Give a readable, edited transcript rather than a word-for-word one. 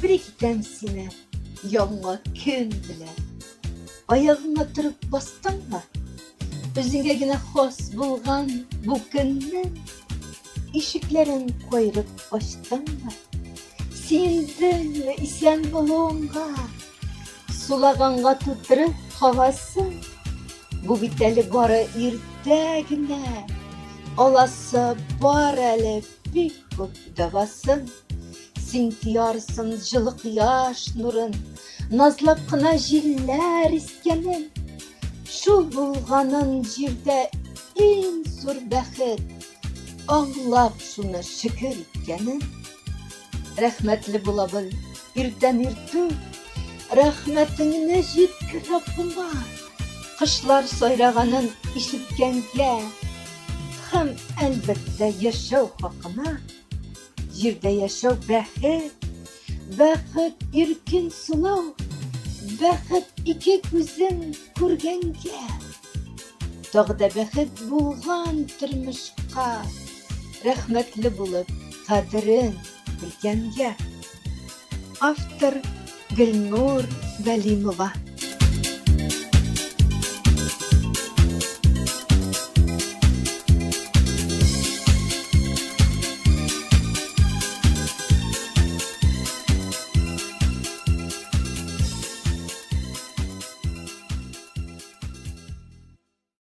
Тәбрик итәм сине яңа көн белән. Аягыңа торып бастыңмы? Үзеңә генә хас булган бу көннең ишекләрен каерып ачтыңмы? Сөендеңме исән булуыңа? Сулаганга тутырып һавасын? Бу бит әле бары иртә генә. Аласы бар әле бик күп дәвасын. Син тоярсың җылы кояш нурын, Назлап кына җилләр искәнен. Шул булганын җирдә иң зур бәхет, Аңлап шуны шөкер иткәнен. Рәхмәтле була бел, иртән иртүк, Рәхмәтеңне җиткер Раббыңа. Кошлар сайраганын ишеткәнгә Һәм, әлбәттә, яшәү хакына. Җирдә яшәү бәхет, бәхет иркен сулау, бәхет ике күзең күргәнгә. Тагы да бәхет булган тормышка рәхмәтле булып кадерен белгәнгә. Автор Гөлнур Галимова.